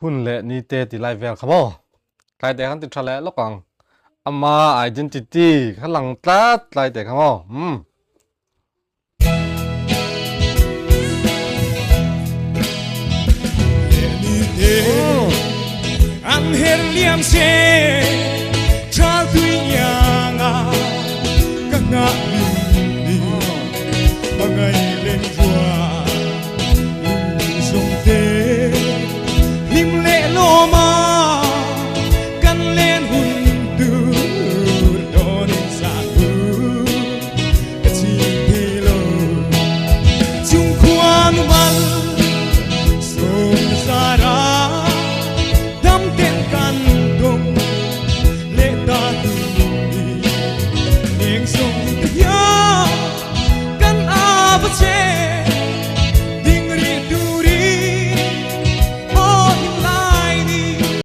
Hun leh ni te ti lai vel kha maw? Tlai te khan ti tha leh lawk ang. Ama identity kha lang tlat tlai te kha maw? Umm.